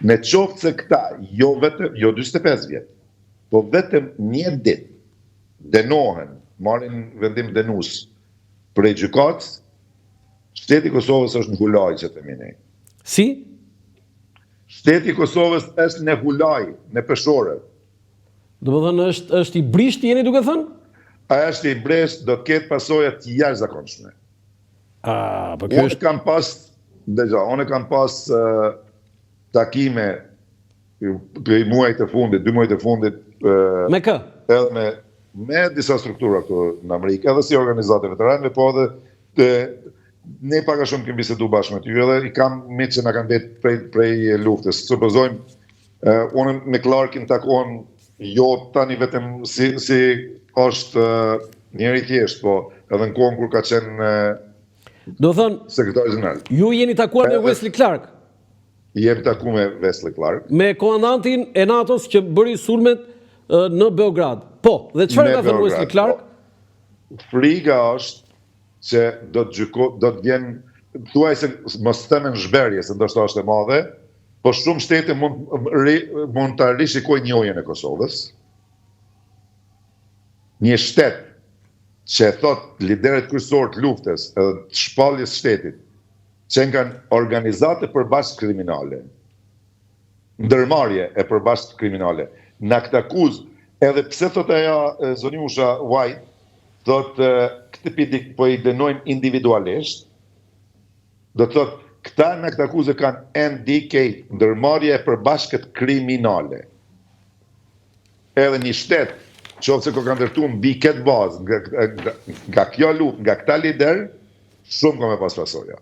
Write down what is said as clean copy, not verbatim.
Në qoftë se këta, jo vetëm, jo 45 vjet, po vetëm një ditë dënohen, marrin vendim dënues prej gjykatës, shteti i Kosovës është në hulaj që themi ne. Si? Shteti i Kosovës është në hulaj, në peshore. Domethënë është është i brishtë jeni duke thënë? A është i brishtë, do të ketë pasoja të jashtëzakonshme. A, po kjo Unë është kam pas, dëgjo, unë kam pas uh, takime prej muajit të fundit, dy muajt e fundit, uh, me kë? edhe me me disa struktura këtu në Amerikë, edhe si organizatë veteranëve, po edhe të, ne pak a shumë kemi bisedu bashkë me ty, edhe i kam miq që na kanë mbet prej prej luftës. Supozojmë, uh, unë me Clarkin takohem jo tani vetëm si si është uh, njeri thjesht, po edhe në kohën kur ka qenë uh, Do thënë, sekretar gjeneral. ju jeni takuar me Edhe- Wesley Clark, Jemi taku me Wesley Clark. me komandantin e NATO-s që bëri sulmet ë, në Beograd. Po, dhe çfarë Me ka thënë Beograd, Wesley Clark? po. Friga është që do të gjyko, do të vjen thuaj se mos them në zhberje, se ndoshta është e madhe, po shumë shtete mund ri, mund ta rishikojnë njohjen e Kosovës. Një shtet që thot liderët kryesor të luftës edhe të shpalljes shtetit, që kanë organizate përbashkë kriminale, ndërmarrje e përbashkët kriminale. Në këtë akuzë, edhe pse thot aja e, zonjusha White, thot e, këtë pidi, po i dënojmë individualisht, do të thot këta në këtë akuzë kanë NDK, ndërmarrje e përbashkët kriminale. Edhe një shtet, qoftë se ko ka ndërtu mbi këtë bazë, nga, nga, nga kjo luftë, nga këta lider, shumë ka me pas pasoja.